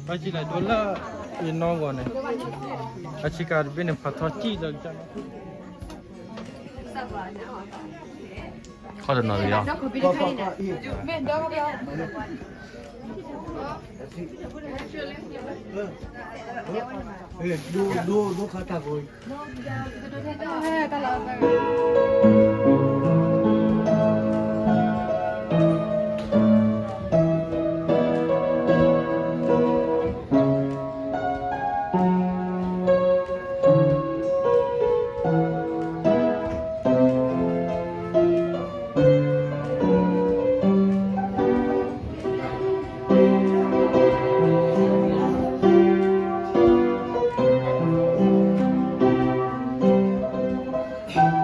ဘၣ်စံးလဲၤဒိလၢ ယနီၢ်ဂီၤန့ၣ်, အဆ့ကၤတဘ့ၣ်န့ၣ် ဖးထီစံၣ်လၢကစၢ်နီၤ, ခီတနီၤလံလီၤ. ဒိ ဒိ ဒိ ခါတၢ်ဖိ မ့ၢ်မတၤကဟ့ၣ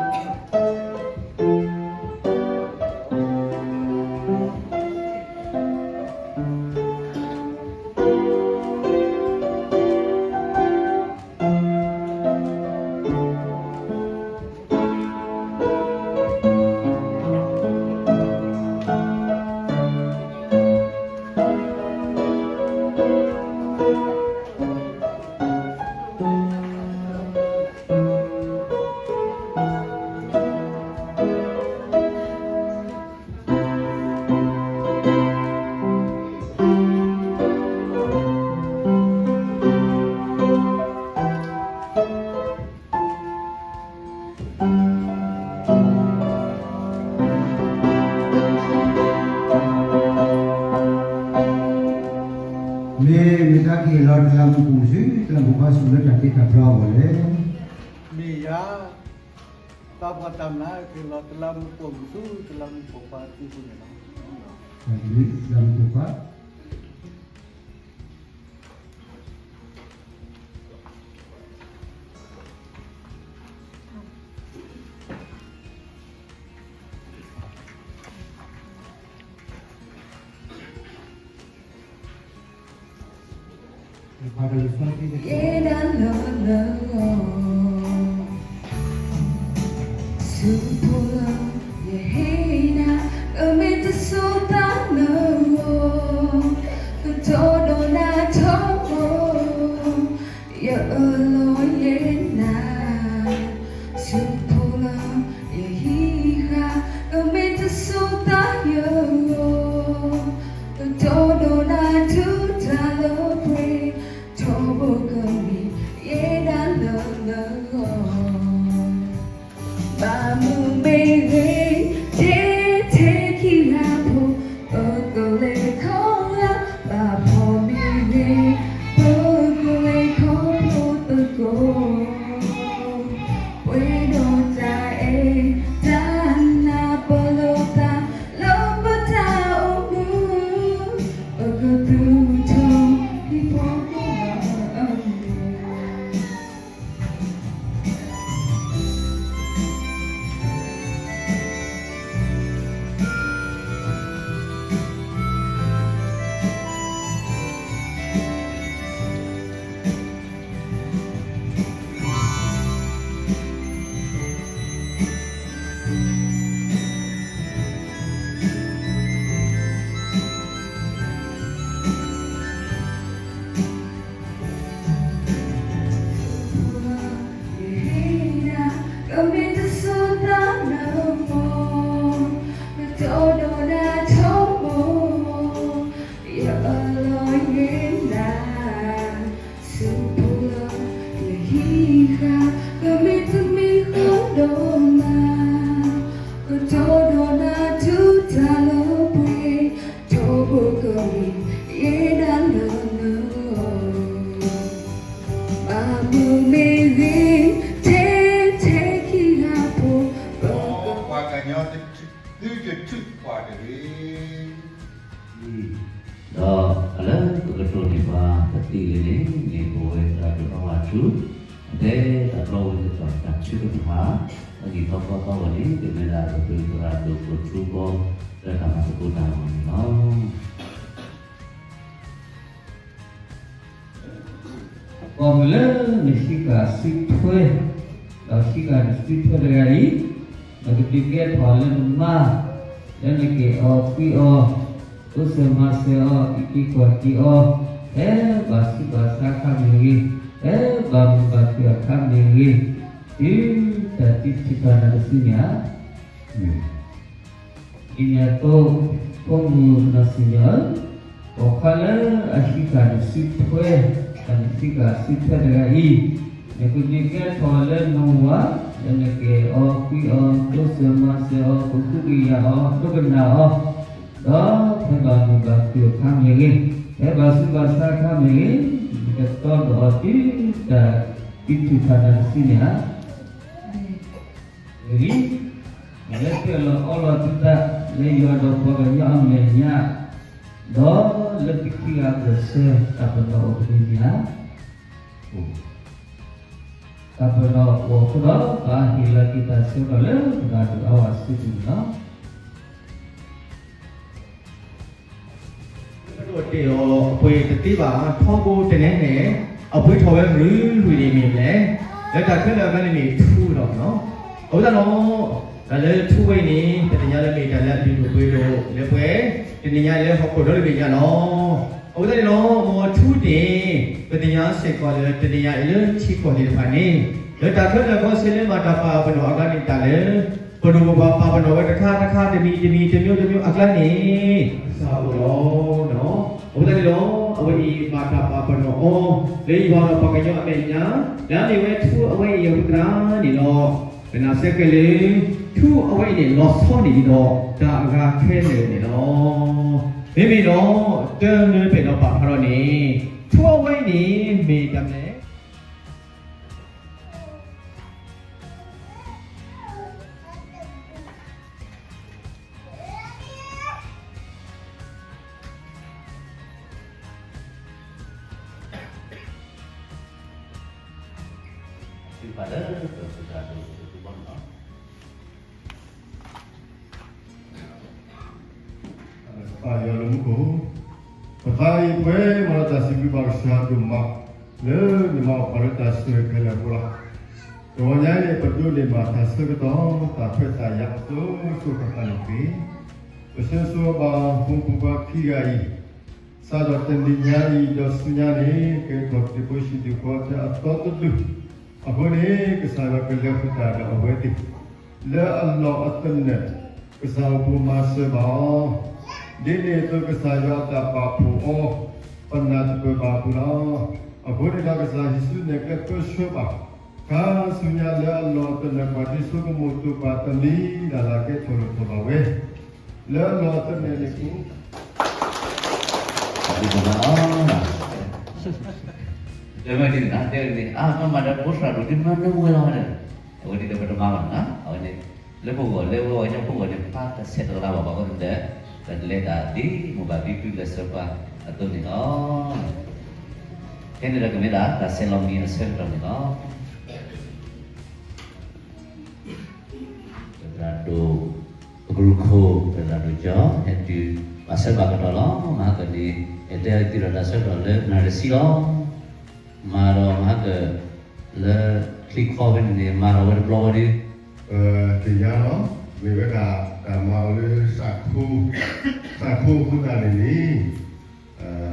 ်လီၤတလးမူးပိာ်မုၣ်ဆူ တလးမူးပိာ်ခွါဆူလၢတၢ်တ့တၢ်ဖျီအဂီၢ်လဲၣ်. မ့ၢ်ယၤ, သးပှၢ်တၢ်မျၢ်ကဟ့ၣ်လီၤတလးမူးပိာ်မုၣ်ဆူ တလးမူးပိာ်ခွါစုပူၤန့ၣ်လီၤ. တလးမူးပိာ်ခွါ ယဲဒၣ်လၢလၢဂီၢ် ဆူဖိလၢ ယဟ့ၣ်နၤ ကမ့ၢ်တစိၤသးလၢဂီၢ် ကတီၢ်ဒီးနၤထီဘိ ယအၢၣ်လီၤယဲနၤ ဆူဖိလၢ ယဟံးဃာ် ကမ့ၢ်တစိၤသးယဂီၢ် ကတီၢ်ဒီးနၤထူတၢ်လၢပှဲၤ ထီဘိကမ့ၢ် ယဲဒၣ်လၢလၢဂီၢ် ဘၣ်မုာ်မ့ၢ်ဂ့ၤ ထဲထဲခံဂၤဖိ ပကလဲၤခီလၢ ဘၣ်ဖီမ့ၢ်ဂ့ၤ ပကလဲၤခီဖျိသကိး ပှဲၤဒီးတၢ်အဲၣ်တၢ်နး ပလီၢ်သး လၢပတၢ်အိၣ်မူ ပကသူၣ်ထီၣ်ဟံၣ်ဖိဃီဖိအမူး ကမ့ၢ်တစိၤသးလၢဂီၢ် ကတီၢ်ဒီးနၤထီဘိ ယအၢၣ်လီၤယဲနၤ ဆူဖိလၢ ယဟံးဃာ် ကမ့ၢ်တမ့ၢ်ဃီဒီးနၤ ကတီၢ်ဒီးနၤထူတၢ်လၢပှဲၤ ထီဘိကမ့ၢ် ယဲဒၣ်လၢလၢဂီၢ် ဘၣ်မုာ်မ့ၢ်ဂ့ၤ ထဲထဲခံဂၤဖိ ပှၤကညီတထူၣ် သုတထူၣ်ပှၤတဂ့ၤ ဒီးအလၢပကတိၤန့ၢ်ပှၤပသံၣ်လံန့ၣ် မ့ၢ်ပဝဲသရၣ်ဒိၣ်အီၣ်ဘၣ်ထူ အတဲတၢ်ပျီဝဲသ့ၣ်တဖၣ်တၢ်ထုကဖၣ် အဂ့ၢ်သီသီသီဝဲန့ၣ် ကမ့ၢ်ဒၣ်ပသုးသရၣ်ဒိၣ်ကိၣ်ထူဘီ လၢတၢ်မၤသကိးတၢ်အဂီၢ်န့ၣ်လီၤ. ကီၢ်မုၢ်လၢနဟံးဃာ်စုထွဲ ဒီးဟံးဃာ်နစုထွဲတဂၤအံၤ နကဒုးကဲထီၣ်လၢနမါ လၢနက့ၤအီၣ်ကွံအီၤ အိၣ်စၢၤမၤစၢၤအီၤ အံးက့ၤကွၢ်က့ၤအီၤ ဖဲဘၣ်ဆူးဘၣ်ဆါအခါမ့ၢ်ဂ့ၤ, ဖဲဘၣ်မုာ်ဘၣ်ခုၣ်အခါမ့ၢ်ဂ့ၤ, တုၤတၢ်သံထုးဖးနၤတစုန့ၣ်ဧါ. ဒ်န့ၣ်အသိး ဖိမုၣ်နီၢ်စံၣ်ညီၣ်ဧၢ, ပိာ်ခွါလၢအဆံးဃာ်နစုထွဲ, နဆံးဃာ်စုထွဲတဂၤအံၤ, နကဒုးကဲထီၣ်လၢနဝၤ, လၢနကအဲၣ်အီၤကွံအီၤ, တိစၢၤမၤစၢၤအီၤ, ကဟုကယာ်အီၤ, ဒိကနၣ်အီၤ, ဒီးဖဲဘၣ်မုာ်ဘၣ်ခုၣ်အခါမ့ၢ်ဂ့ၤ, ဖဲဘၣ်ဆူးဘၣ်ဆါအခါမ့ၢ်ဂ့ၤ, နကတီဒီးအီၤတုၤတၢ်သံထုးဖးနၤတစုန့ၣ်ဧါ. ဂ့ၤ, လၢပျၢၤလီၤအီလီၤသုသး လၢယွၤဒီးပှၤကညီအမဲာ်ညါ, ဒီးလၢပခံဂၤအဘၢၣ်စၢၤ တၢ်ပနီၣ်အိၣ်တဂ့ၤန့ၣ်ဧါ. တၢ်ပနီၣ်အိၣ်အဃိဒီး ပဟ့ၣ်လီၤက့ၤတၢ်ဆၢကတီၢ်လၢပတဂၤဒီးအဝဲစုပူၤန့ၣ်လီၤ. ပတ့ၢ်အီၤအပှ့ၤတသ့ဘၣ်, ထီဘိတနဲန့ၣ် အပှ့ၤထီၣ်ဝဲရုၢ်ရုၢ်န့ၣ်မ့ၢ်လဲၣ်, လၢတၢ်ခဲလၢာ်အကျါန့ၣ်မ့ၢ်ထူလီၤနီၤ. အဃိသတးဒီး တၢ်လၢထူဝဲအံၤန့ၣ် ပသ့ၣ်ညါလၢမ့ၢ်တၢ်လၢအလုၢ်ဒိၣ်ပှ့ၤဒိၣ်လၢပှဲၤ, တနံၤညါလၢဟီၣ်ခိၣ်ဒီတဘ့ၣ်ညါလီၤ. အဃိသတးန့ၣ်လီၤ, မ်ထူန့ၣ် ပသ့ၣ်ညါစ့ၢ်ကီးလၢတနံၤညါအံၤလၢထံကီၢ်သ့ၣ်တဖၣ်န့ၣ် လၢတၢ်ခဲလၢာ်အဘီစဲလၢမၤတၢ်ပာ်ပနီၣ်အကျါန့ၣ် တၢ်လၢ ပဒိၣ်ပပှၢ်ပာ်ပနီၣ်ဝဲတခါတခါ တမံၤတမံၤ တမျိုးတမျိုးအကျါန့ၣ် ကစၢ်အိၣ်လီၤ. အဃိသတးန့ၣ်လီၤ, အဝဲအံၤမၤတၢ်ပာ်ပနီၣ်အီၤ လၢယွၤဒီးပှၤကညီအမဲာ်ညါ, လၢအမ့ၢ်ဝဲထူအဝဲအံၤအဃိသတးန့ၣ်လီၤ. ပနာ်စ့ၢ်ကီးလၢ ထူအဝဲအံၤန့ၣ် လီၤဆီန့ၢ်ဒံးဒီး တၢ်အဂၤခဲလၢာ်န့ၣ်လီၤ. မ့မ့ၢ်ဒီး တၢ်လၢပအဲၣ်ဒိးပာ်ဖျါထီၣ်န့ၣ် ထူအဝဲအံၤန့ၣ် မ့ၢ်တၢ်မနုၤလဲၣ် သုပာ်လၢပသရၣ်ဒိၣ်တဘီန့ၣ်လီၤ. ပၢ်ယွၤလၢမူခိၣ်, ပသးအံၤပဝဲမၤလၢတၢ်စံးဘျုးဘၣ်ကစၢ်ဒိၣ်မး လၢနမၤအီၣ်ပှၤလၢတၢ်ဆိၣ်ဂ့ၤခဲလၢာ်အဃိလီၤ. တဂီၤညါအံၤန့ၣ် ပဒိးန့ၢ်ဘၣ်တၢ်ဆၢကတီၢ် တၢ်ခွဲးတၢ်ယာ်အသိး ဆိၣ်ဃၣ်ဃၣ်န့ၣ်တက့ၢ်. ပဆၢဂ့ၤဆၢဝါဘၣ် ဖိမုၣ်ဖိခွါခံဂၤအံၤ စးထီၣ်တနံၤညါအံၤ ဒီးဆူညါန့ၣ် ကဲထီၣ်ဒံးဖိဆံးဒံးဖိထဲအသီတဒူၣ်, အဃိန့ၣ် ကစၢ်ယွၤကလဲၤဃုာ်တၢ်ဒီးအဝဲသ့ၣ် လၢအလီၢ်အသနၢၣ်, ကစၢ်အိၣ်ဖှိၣ်မၤစၢၤဘၣ်အီၤ, ဒ်န့ၣ်အသိးကစၢ်ယွၤအတၢ်ပာ်ဖှိၣ်အီၤ ပနၢ်တပၢၢ်ဘၣ်အပူၤလီၤ. အဃိန့ၣ်ဒီးကစၢ်ယ့ၣ်ၡူးန့ၣ် ကဲပၢဆှၢဘၣ် ခါဆူညါလၢအလီၢ်အသနၢၣ် ပှၤဒ်ဆိကမိၣ်တိာ်ပာ်တမံၤ ဒၣ်လၢကဲထီၣ်လိၣ်ထီၣ်ဘၣ်ဝဲ လၢအလီၢ်အသနၢၣ်န့ၣ် တဲဝဲဒ်န့ၣ် တဲဝဲဒ်န့ၣ် အါ မၤမၤဒီးဖိသရၣ်ဒိၣ်ဒ်မၤနၢဝဲလီၤဒီး အဝဲဒ်ဒီးပတမၤဘၣ်နီၤ အဝဲန့ၣ် လၢပဂီၢ်လၢပှၤကညီဖိဂီၢ်န့ၣ် ပှၤတဆဲးတကလးဘၣ်ဘၣ်အဃိသတး ပတလဲၤတၢ်ဒ်မိၢ်ဘၣ်ဘံသုလၢာ်စီၤပၤအသိးန့ၣ်လီၤ. ခဲန့ၣ်ဒီးကမ့ၢ်ဒၣ်တၢ်ဆဲးလီၤမံၤအဆၢကတီၢ်န့ၣ်လီၤ. သရၣ်ဒိၣ် ပကရူၢ်ခိၣ် သရၣ်ဒိၣ်ကၠီ ဟဲတုၤဘၣ်ဆၢဘၣ်ကတီၢ်လီၤ. မဟါကန့ၣ် ဟဲတဲသုဒီးတၢ်ဆၢကတီၢ်လၢနၣ်ရံၣ်ဆံလီၤ. မၤဒီးမဟါက လၢချံခီဖဲန့ၣ်န့ၣ် မၤဒီးဝဲတဘျီဝဲဒၣ် ပသ့ၣ်ညါလီၤ. မ့ၢ်ဝဲဒၣ် တၢ်မၤအီၤလၢ စးခိ စးခိအဃိသတးန့ၣ်န့ၣ်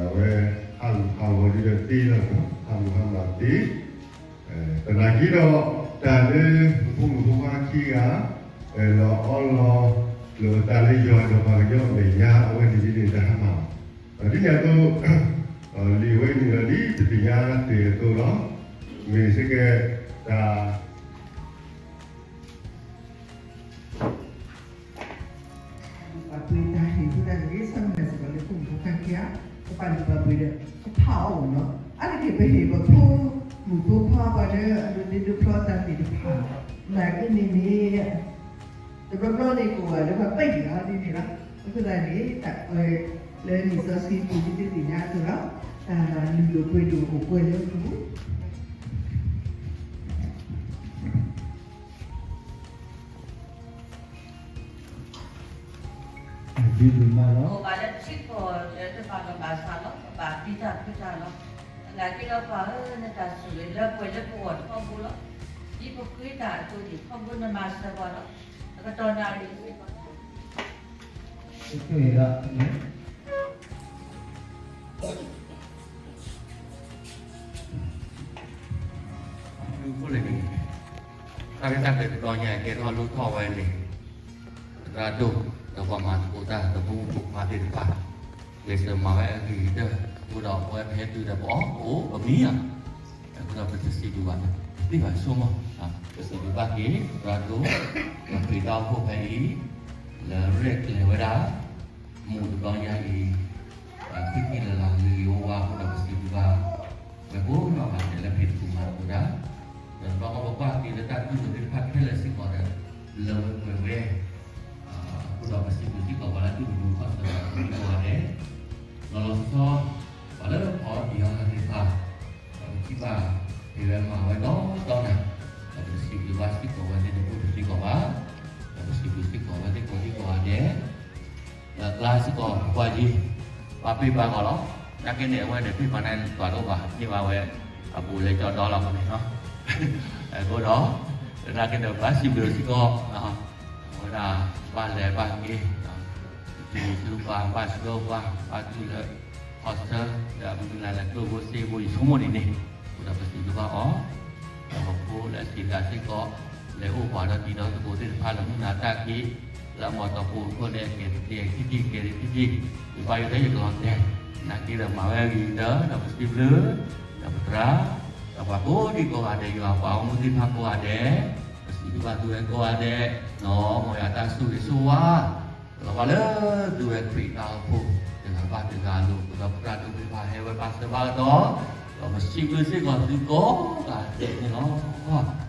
အဝဲ ဟးဂူာ်ဟးဂီၤဒ်ဒီးသ့လီၤ. ဟးဂူာ်ဟးဂီၤသ့ သနာ်က့ဒီး တၢ်လၢ ဖိမုၣ်ဖိခွါခံဂၤ လီၤအီလီၤ လၢတၢ်လၢယွၤဒီးပှၤကညီအမဲာ်ညါ အဝဲန့ၣ်ဒ်န့ၣ်တဟါမၢ် ဒ်န့ၣ်အသိး လံာ်ဝဲအံၤန့ၣ်ဒီး ဒ်ပသ့ၣ်ညါတ့ၢ်အသိးလီၤ. မ့ၢ်စ့ၢ်ကီး တၢ် ပှၤပှ့ၤတၢ်ဟ့ၣ်ဖိတၢ်ဂ့ၤ ဆၢမုၢ်လၢ်စ့ၢ်ကီးလၢဖိမုၣ်ဖိခွါခံဂၤ ကပာ်လုၢ်ပာ်ပှ့ၤဒီး ကဖးအီၤအိၣ်နီၤ. အါတက့ၢ်ပဟ့ၣ်ပဖိမုၣ်ဖိခွါပှၤလၢ အဒိးသ့ဒိးဖျီတၢ်သ့ၣ်တဖၣ် နာ်က့န့ၣ်န့ၣ် တဘျီဘျီန့ၣ် ကအိၣ်ဝဲလၢပှၤပၢၢ်ယၤဒ်န့ၣ်လီၤ. အဃိသတးန့ၣ် တၢ်လၢလံာ်စီဆှံပူၤဒ်သုသ့ၣ်ညါအသိးလီၤ. တၢ်လုၢ်ဒိၣ်ပှ့ၤဒိၣ်အိၣ်ပှဲၤလၢပူၤ ဒ်ဒိၣ်မးလီၤ. ပဘၣ်လၢထံကီၢ်လၢတဘၣ်လီၢ်ဘၣ်စးလီၤ. ပဘၣ်သံတၢ်ခုတၢ်လီၤ. သနာ်က့ဒီးပၢ်ဧၢ နတၢ်ဆိၣ်ဂ့ၤလၢပှဲၤလၢပဂီၢ်ထီဘိလီၤ. ဒ်ပဃ့တၢ်အသိးန့ၣ် ထီဘိနမၤစၢၤပှၤလီၤ. အကတီၢ်နၣ်ရံၣ် ကဲဒၣ် ပဘၣ်လၢထံကီၢ်လၢတဘၣ်လီၢ်ဘၣ်စးလီၤ. တၢ်ကဲတဘျီညါကဲထီၣ်လိၣ်ထီၣ်ဝဲန့ၣ် သရၣ်ဒိၣ် ဒီးပှၤမၤသကိးတၢ်ဒီးပဖိမုၣ်ဖိခွါသ့ၣ်တဖၣ် ဂဲၤဆၢမၤဝဲအဂ့ၤကတၢၢ် အဃိဒီးပဝဲပဟဲတုၤဒီးပအီၣ်အိၣ်ပမံယါ အဃိဒီးပတစံးဘျုးဘၣ် ပသ့ၣ်ဘၣ်ဆိကမိၣ် ပစံးဘျုးဘၣ်က့ၤ သရၣ်ဒိၣ် ဒီးခရံာ်တၢ်အိၣ်ဖှိၣ်ဖဲအံၤ လၢရဲၣ်ကျဲၤဝဲဒၣ် မူးတဘျီညါအံၤ ခံထံၣ်လၢ်လၢ်ဂ့ၤဂ့ၤဝါဝါအဃိဒီးပစံးဘျုးဘၣ် ဝဲကိးနီၢ်ဂၤဒဲးလၢဖံးသကိးမၤသကိးတၢ် ဒီးဘၣ်ကီဘၣ်ဘၣ်က့ၤလၢတၢ်ဒုးလိာ်သ့ၣ်တဖၣ်ခဲလၢာ်စ့ၢ်ကီးဒီး လၢဝဲပှဲၤဝဲ အဃိဒီးပစံးဘျုးစ့ၢ်ကီးပှၤလၢဒုးမုာ်ခီၣ်ဆၢလီၤသကိးဝဲဒဲး လီၤလီၤဆီဆီ ပှၤလၢပအီၣ်ပယီၤသ့ၣ်တဖၣ် ဒီးပထံၣ်ဘၣ် ပဝဲမၤဝဲဒီးတီနၤ ဒီးပစံးဘျုးဘၣ်စ့ၢ်ကီးဝဲသ့ၣ်တဖၣ်တစ့ၢ်ကီးဘၣ် ဒီးပစံးဘျုးစ့ၢ်ကီးဝဲသ့ၣ်ကိးဒံကိးဂၤဒဲး ဒီးကျါစ့ၢ်ကီးပှၤယံၤ ပှၤပ့ၢ်ပှၤဂီၤလီၤ နာ်က့န့ၣ် အဝဲန့ၣ်ပ့ၢ်ပှၤန့ၣ်ပှၤတအိၣ်ဘၣ် န့ၢ်ဘၣ်ဝဲ အဘူးလဲကၠီဒီလီၤန့ၣ်လီၤ အဃိဒီး နာ်က့န့ၣ် ပဘၣ်စံးဘျုးစ့ၢ်ကီး အဝဲဒၣ် ဘၣ်လဲၤဘၣ်က့ၤ စံးဘျုးစ့ၢ်ကီး ဘၣ်ဆှၢဘၣ် ဘၣ်တူၢ်လၢ ဟီၣ်ဆၢ ဒီးမုၢ်လၢ်လၢကျိၣ်ဖိစ့ဖိအံၤဆိကမိၣ်ဒ်န့ၣ် အဃိဒီးပစံးဘျုးဘၣ်အီၤ ဒီးပဖိလၢအစံးတၢ်စ့ၢ်ကီး လဲၤအိၣ်ပှၤဒီးတံၤဒီသကိးသ့ၣ်တဖၣ်လၢမုၢ်နၤတၢ်က့ၤ လၢအမီၢ်တီၤပူၤအဃိန့ၣ် ကဲၤတကဲၤထံၣ်ထံၣ် ကဲၤထံၣ်ထံၣ် ယဘၣ်ယိၣ်ထဲယကလီၤတဲာ် နာ်က့ဒီးမၤဝဲအဂ့ၤကတၢၢ် ဒီးပစံးဘျုး ဒီးပသရၣ် ဒီးပှၤကိးဒံကိးဂၤဒဲး ယွၤပှၤဂီၢ်မုၢ်သ့ၣ်တဖၣ်ကိးဂၤဒဲး ပစံးဘျုးဘၣ်သုဝဲကိးဂၤဒဲး မ်ယွၤတၢ်ဆိၣ်ဂ့ၤဆိၣ်ဝါ လီၤဘၣ်လၢသုဝဲခရံာ်တၢ်အိၣ်ဖှိၣ် တဂၤဘၣ်တဂၤအလိၤ ဒီးပသရၣ်ဒိၣ်သ့ၣ်တဖၣ်ဟဲဝဲဘၣ်ဆၢဘၣ်ကတီၢ် ဒီးပစံးဘျုးစ့ၢ်ကီးသုကိးဂၤဒဲးန့ၣ်လီၤ.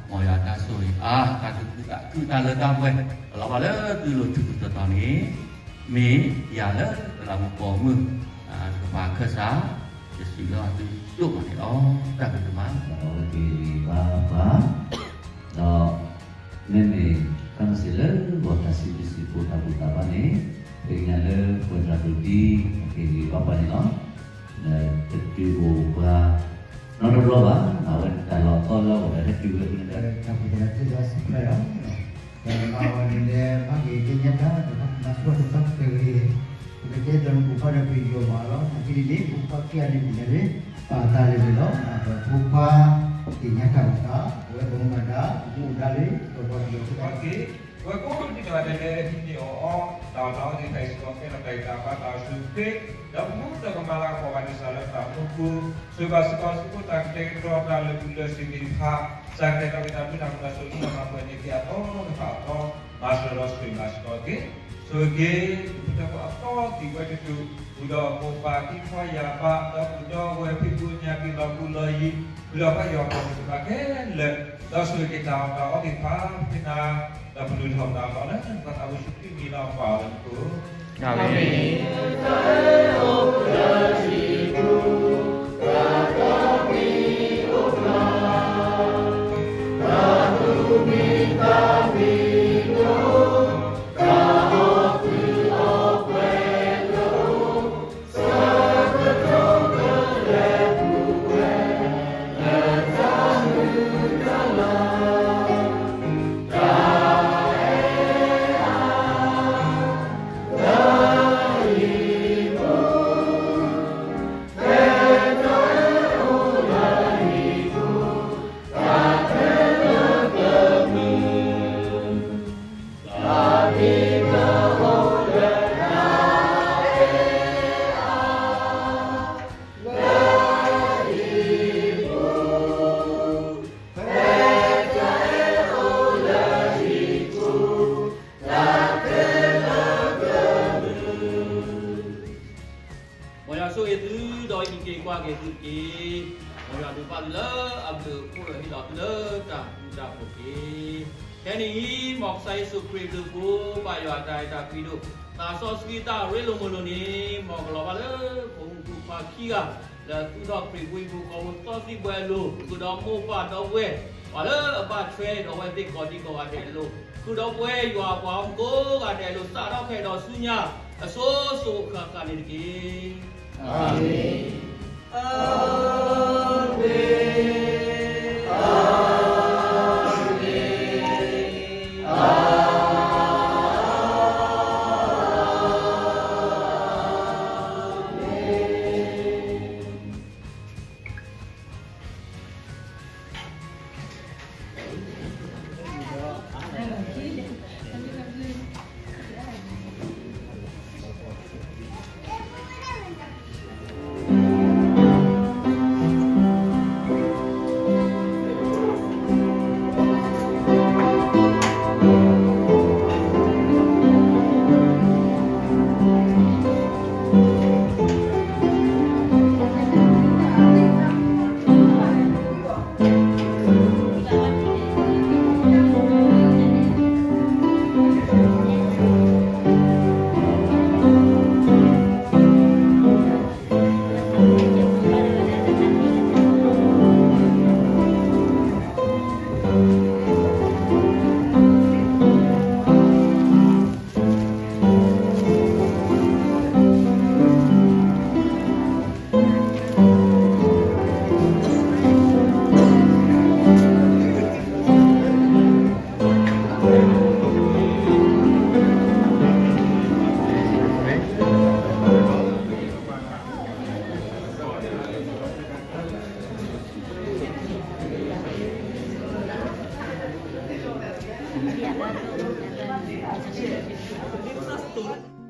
မ်ယွၤတၢ်ဆိၣ်ဂ့ၤအါ တၢ်သူၣ်ခုသးခုတၢ်လၢတၢ်ပှဲၤ လီၤဘၣ်လၢသုလိၤထူးထူးတီၤတီၤန့ၣ် မ့ၢ်ယၤလၢတလးမူးပိာ်မုၣ် တကပၤခၢၣ်စး ယစံးဘျုးသုဒိၣ်မးန့ၣ်လီၤ. တၢ်ဘျုးဒိၣ်မး ဒီးအဝဲသ့ၣ်ဂ့ၤဘၣ်ပှၤ ဒီး မ့မ့ၢ်တၢ်မၤစၢၤလၢဂီၤတၢ်စံးဘျုးစံးဖှိၣ်တၢ်ဘူၣ်တၢ်ဘါန့ၣ် ပသ့ၣ်ညါလၢပှၤတၢ်ဒိးသံ အက့ၢ်ဂ့ၤဘၣ်ပှၤန့ၣ်လီၤ. ဒီးတတုၤအိၣ်ပှၤ နီတဘျီဘၣ် အဝဲတၢ်လီၤသီလၢအဂီၢ်ဒီးဟဲတုၤဝဲန့ၣ်ဒီး တၢ်ဘူၣ်တၢ်ဘါစံးဖျါအီၤ ဒီးမၤဝဲန့ၣ်လၢ ဘၣ်ဂ့ၤကညါတၢ် ဒီးဘၣ်မၤဆိၣ်ဂ့ၤတၢ်ကဂ့ၤ ပကတဲဒီးမူးဖိခွါဒီးပယီၤမးလီၤ မ့ၢ်ဒ်န့ၣ် မူးဖိခွါခံဂၤန့ၣ်မ့ၢ်လဲၣ်န့ၣ် ပာ်တၢ်လဲၤလဲၤလီၤ ဒီးဖိခွါ က့ၤညါတၢ်အိၣ်သး ပဝဲပမူဒါ ပမူဒါလၢ ပပှၤကလုာ်ဖိတၢ်က့ၤ ပဝဲကိးဒံနီၢ်ဂၤဒဲးလၢဟံးန့ၢ်အီၣ်အီ တၢ်အီၣ်တၢ်အီသ့ၣ်တဖၣ်အံၤစ့ၢ်ကီး ကဲထီၣ်တၢ်ဂံၢ်တၢ်ဘါတၢ်အိၣ်ဆူၣ်အိၣ်ချ့ ဒီးပမူဒီးကမၤလၤကပီၤဘၣ်န့ၣ်စ့ၢ်လၢတၢ်မူပူၤ ဆိၣ်ဂ့ၤဘၣ်စ့ၢ်ကီး စံးဘျုးတၢ်ကတဲာ်ကတီၤတၢ်လၢာ်ဘူၣ်လၢာ်စ့ၢ်သ့ၣ်တဖၣ် စးကတဲာ်ကတီၤက့ၤတၢ်ဘျုးတၢ်ဖှိၣ်တၢ်ဆိၣ်ဂ့ၤ မၤပှဲၤန့ၢ်က့ၤအသီတဖၣ်အသီ မၤစၢၤဒီးဆိၣ်ဂ့ၤဘၣ်စ့ၢ်ကီးတက့ၢ်. ဆိၣ်ဂ့ၤက့ၤ ပတၢ်ဖိအသီသံၣ်ဝဲတတုၤ ဃုာ်ဒီးမိၢ်ပၢ်ခံခီယာ်ဘၣ် ဒီးဃုာ်ဒီးဝဲဖံဖုညါက့ၤလီၤပူၤလီၤယံၤ ဃုာ်ဒီးပှၤယွၤပှၤသ့ၣ်တဖၣ်ခဲလၢာ် ဒီးဆိၣ်ဂ့ၤက့ၤတၢ်အီၣ်တၢ်အီသ့ၣ်တဖၣ် ဖဲနၤ ဒီးပလုၢ်ထီၣ်ပတၢ်အီၣ်တၢ်အီလၢ ပကသးအိၣ်ဆူၣ်ချ့မံၤလီၤပှၤလၢပကိ အၤမ့ၣ်. မ်ယွၤဆိၣ်ဂ့ၤသု ဒီးဟံးက့ၤကွၢ်က့ၤသုတက့ၢ်. မ်ယွၤဒုးပၢ်သုလၢအဘျုးအဖှိၣ်ဒီးဟ့ၣ်လီၤသုလၢတၢ်ဃူတၢ်ဖိးတက့ၢ်. ခဲအံၤန့ၣ် မ်ကစၢ်ယ့ၣ်ၡူးခရံာ်အဘျုးအဖှိၣ် ပၢ်ယွၤအတၢ်အဲၣ်တၢ်ကွံဒိၣ် သးစီဆှံတၢ်ရ့လိာ်မုာ်လိာ်န့ၣ် မ်ကလီၤဘၣ်လၢဖိမုၣ်ဖိခွါခံဂၤ လၢသူၣ်ထီၣ်ခရံာ်ဖိအံၤဖိဃီဖိသီသံၣ်ဘှဲအလိၤ ဃုာ်ဒီးမိၢ်ပၢ်ဒီပုၢ်ဝဲၢ် ပှၤလၢအဘၣ်ထွဲဒီးအဝဲသ့ၣ်ကိးဒံကိးဂၤဒဲးအလိၤ ဃုာ်ဒီးပဝဲယွၤပှၤဂီၢ်မုၢ်ကိးဂၤဒဲးအလိၤ စးထီၣ်ခဲအံၤဒီးဆူညါ အစိၤစိၤအဃၣ်ဃၣ်န့ၣ်တက့ၢ်. အၤမ့ၣ်. ယၤလၢအဒိၣ်မးလၢ